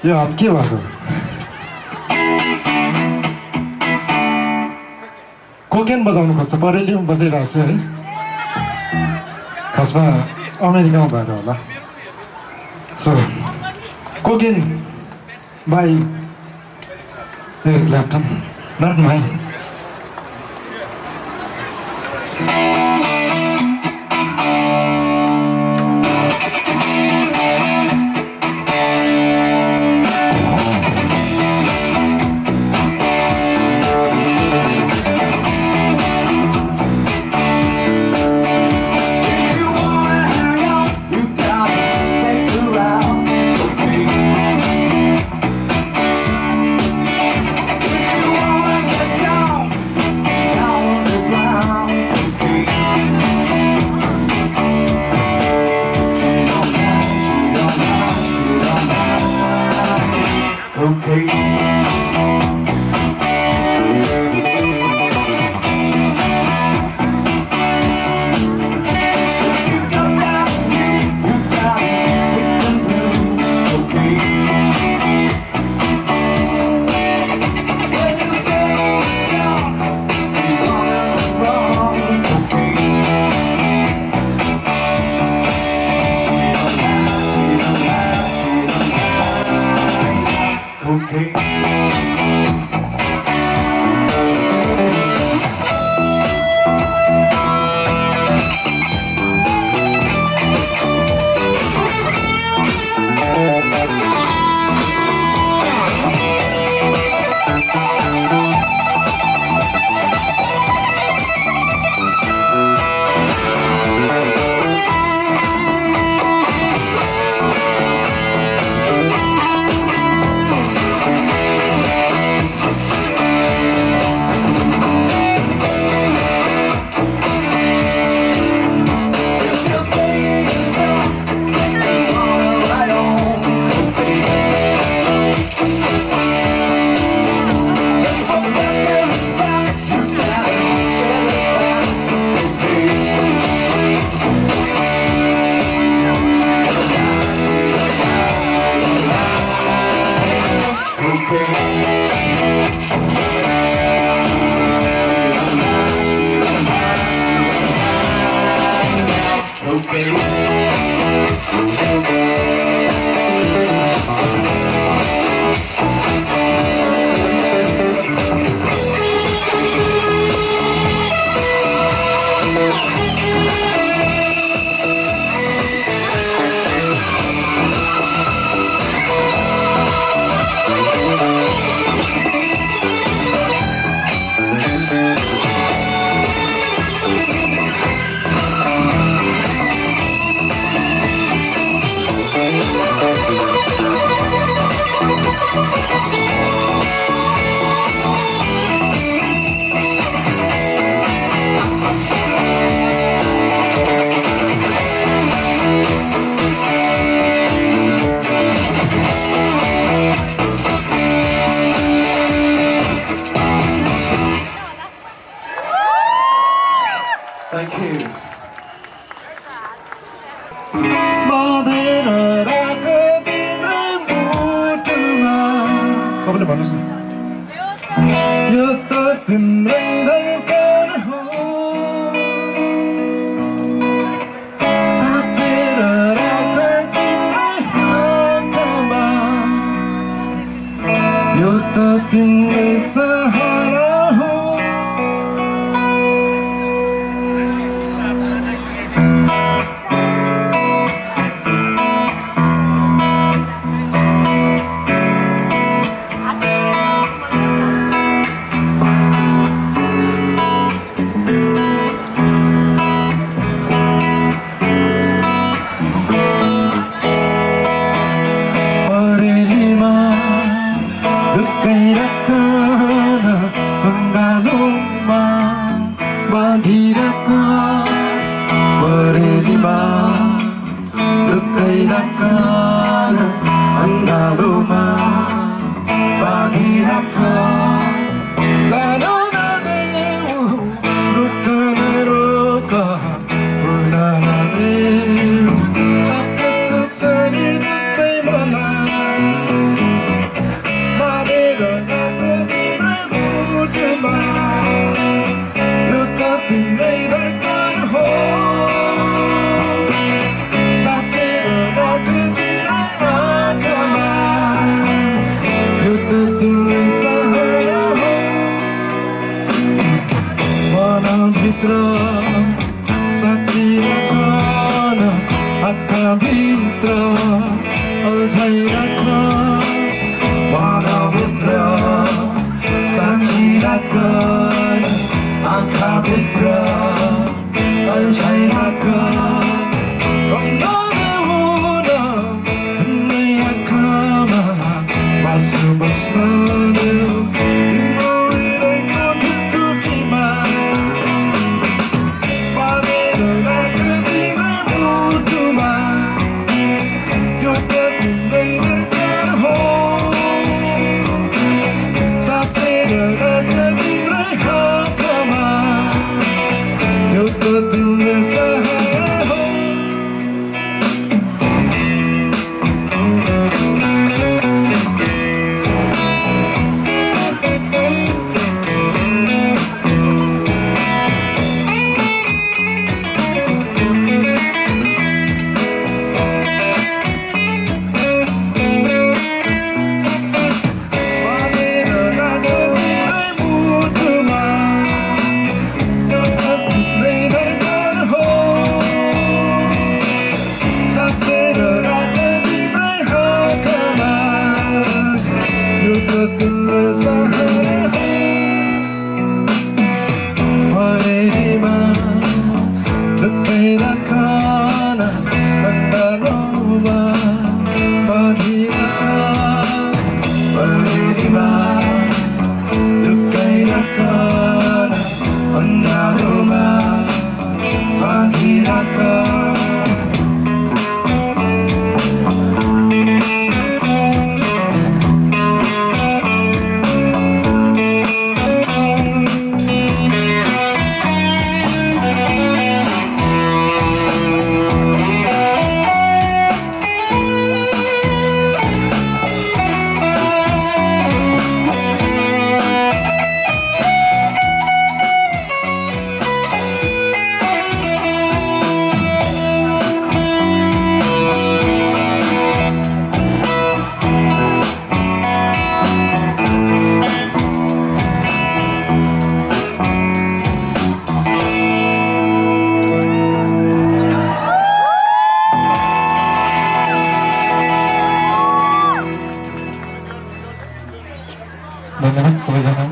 यो हात के भएको कोकेन बजाउनु खोज्छ बरेलीमा बजाइरहेको छु है खासमा अमेरिकामा भएर होला so cocaine by laptop not mine सबैले भन्नुहोस् न यो त तिम्रै धडकन हो साँचेर राख तिम्रै हातमा यो त तिम्रै सहारा हो राख मनभित्र साक्षी राख आँखाभित्र अल्छाइ राख नदेउन तिम्रै आँखामा बस्नु बस्न देऊ तिम्रो हृदयको ढुकढुकीमा बाँधेर राख तिम्रै मुटुमा यो त तिम्रै धडकन हो साँचेर राख तिम्रै हातमा यो त तिम्रो सहारा हो बाँधेर राख तिम्रै मुटुमा यो त तिम्रै धडकन हो साँचेर राख तिम्रै हातमा यो त तिम्रो सहारा हो भरेरीमा ढुक्कै राख न कण्डलोमा बाँधिराख भरेरीमा ढुक्कै राख न अन्धारोमा बाँधिराख धन्यवाद सबैजना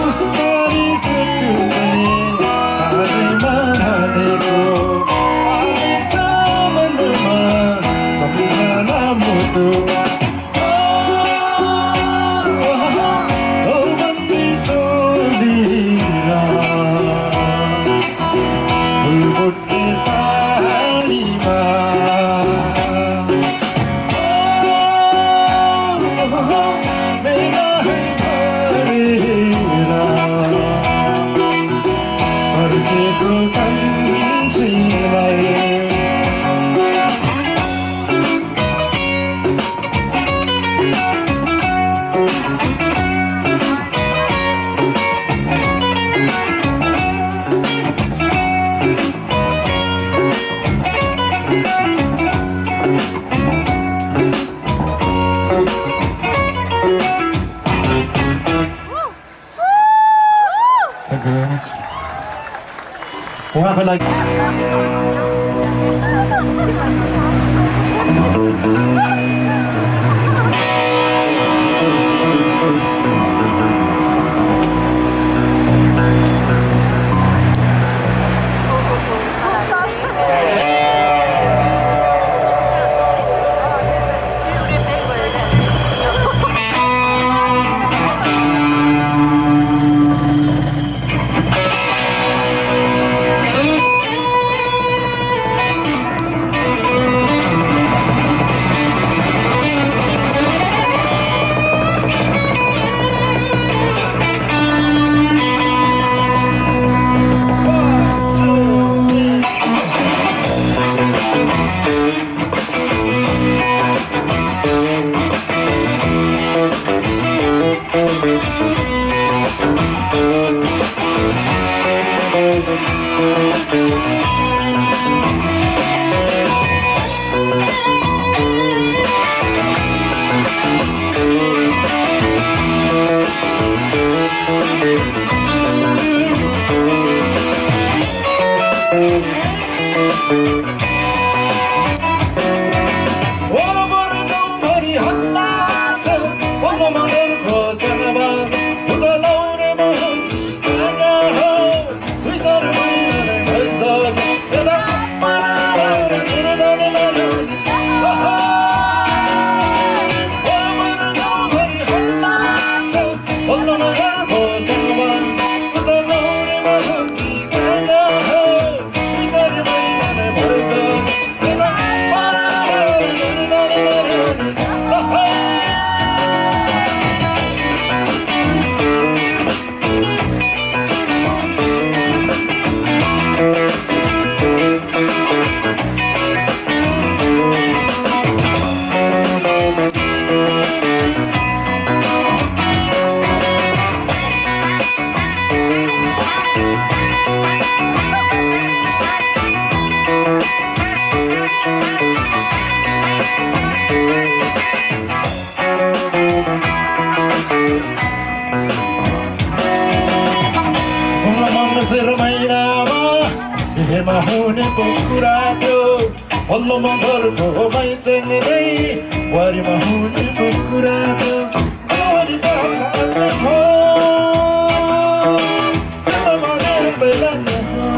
सुस्तारी सुटुने कालेमा भनेको आउँछ मनमा सम्झना मुटु औबन्दी चोलीरा फुलबुट्टे साडीमा Thank you very much. उहाँको लागि हेमा हुनेको कुरा थियो पल्लोमा घरको माइचेङ्गे बुहारीमा हुनेको कुरा थियो बुहारी त लाग्ने हो चेलामा लाग्दै लाग्ने हो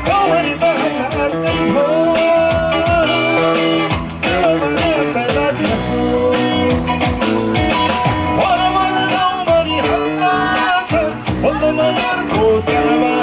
बुहारी त लाग्ने हो चेलामा लाग्दै लाग्ने हो वरमान गाउँभरि हल्ला छ पल्लोमा घरको चेलामा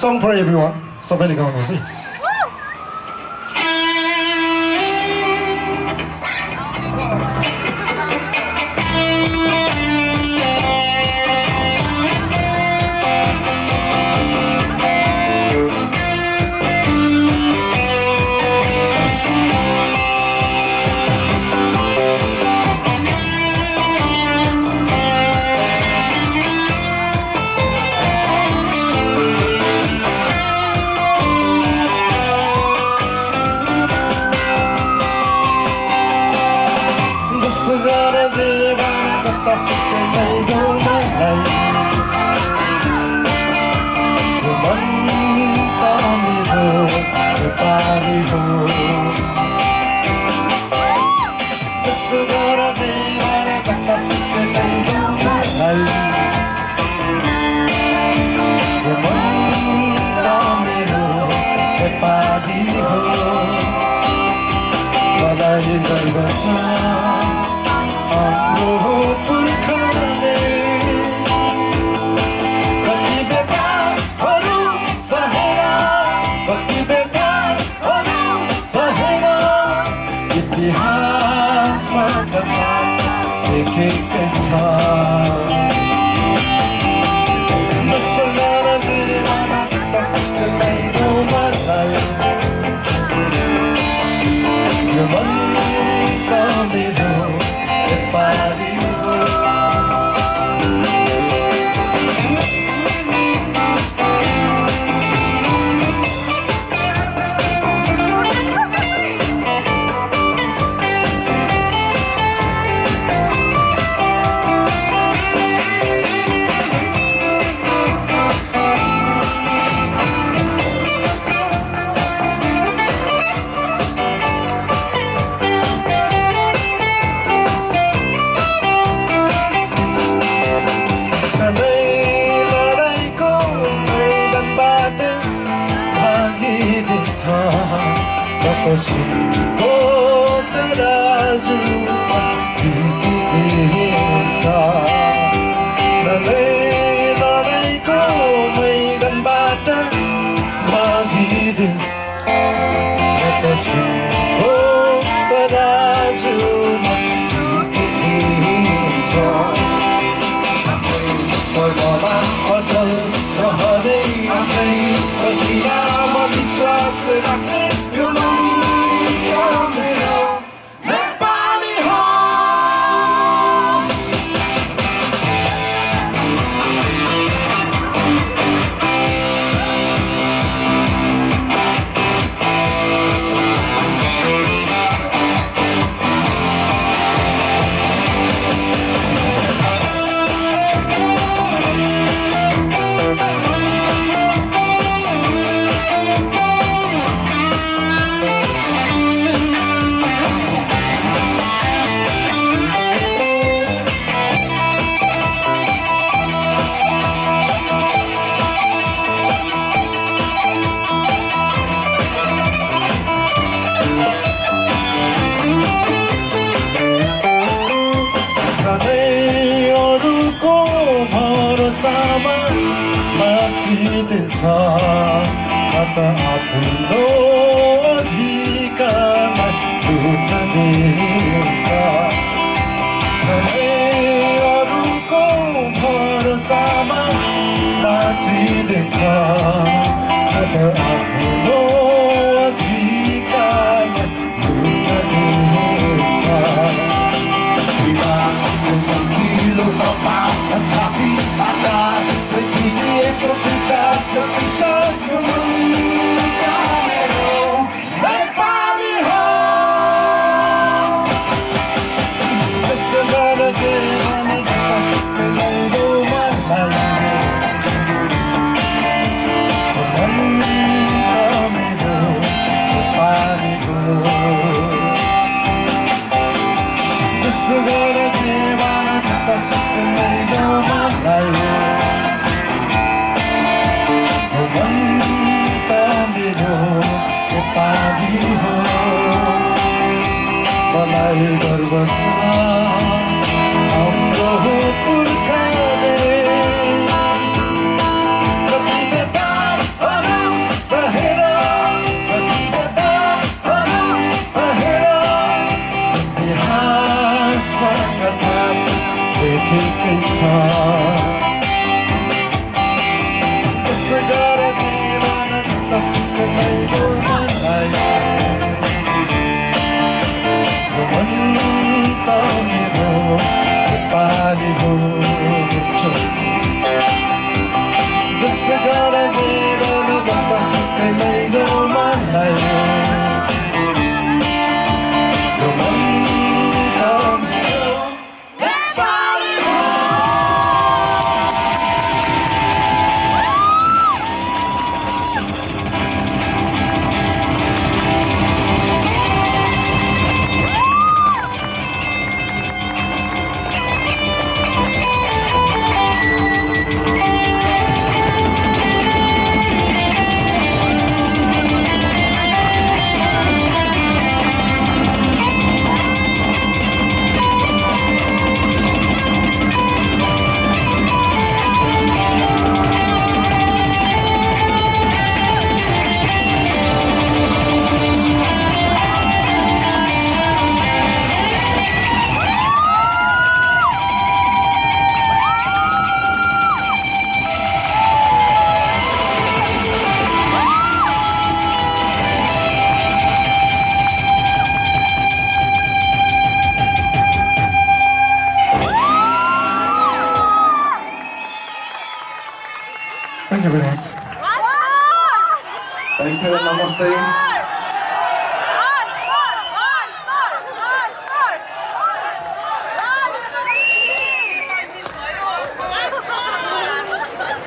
song for everyone. सबैले गाउनुहोस् है.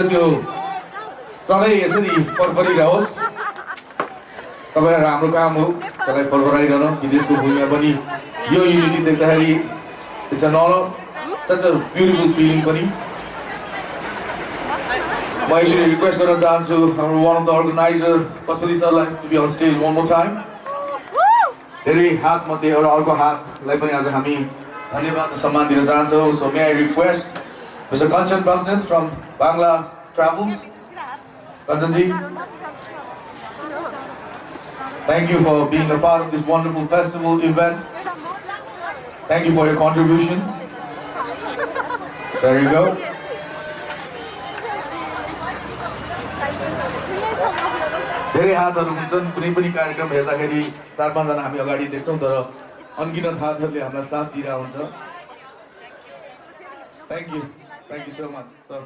त्यो सधैँ यसरी फरफरिरहोस्। तपाईँहरू हाम्रो काम हो त्यसलाई फरफराइरहनु। विदेशको भूमिमा पनि यो युनिटी देख्दाखेरि it's an honour, such a beautiful feeling पनि। म यसरी रिक्वेस्ट गर्न चाहन्छु हाम्रो one of the organiser Pashupati सरलाई to be on stage one more time. धेरै हातमध्ये एउटा अर्को हातलाई पनि आज हामी धन्यवाद र सम्मान दिन चाहन्छौँ। So may I request mister Kanchan Basnet from Bangla travels. कञ्चनजी, thank you for being a part of this wonderful festival event. Thank you for your contribution. There you go. धेरै हातहरू हुन्छन् कुनै पनि कार्यक्रम हेर्दाखेरि 4-5 जना हामी अगाडि देख्छौँ तर अनगिनत हातहरूले हामीलाई साथ दिइरहेको हुन्छ। Thank you so much, sir.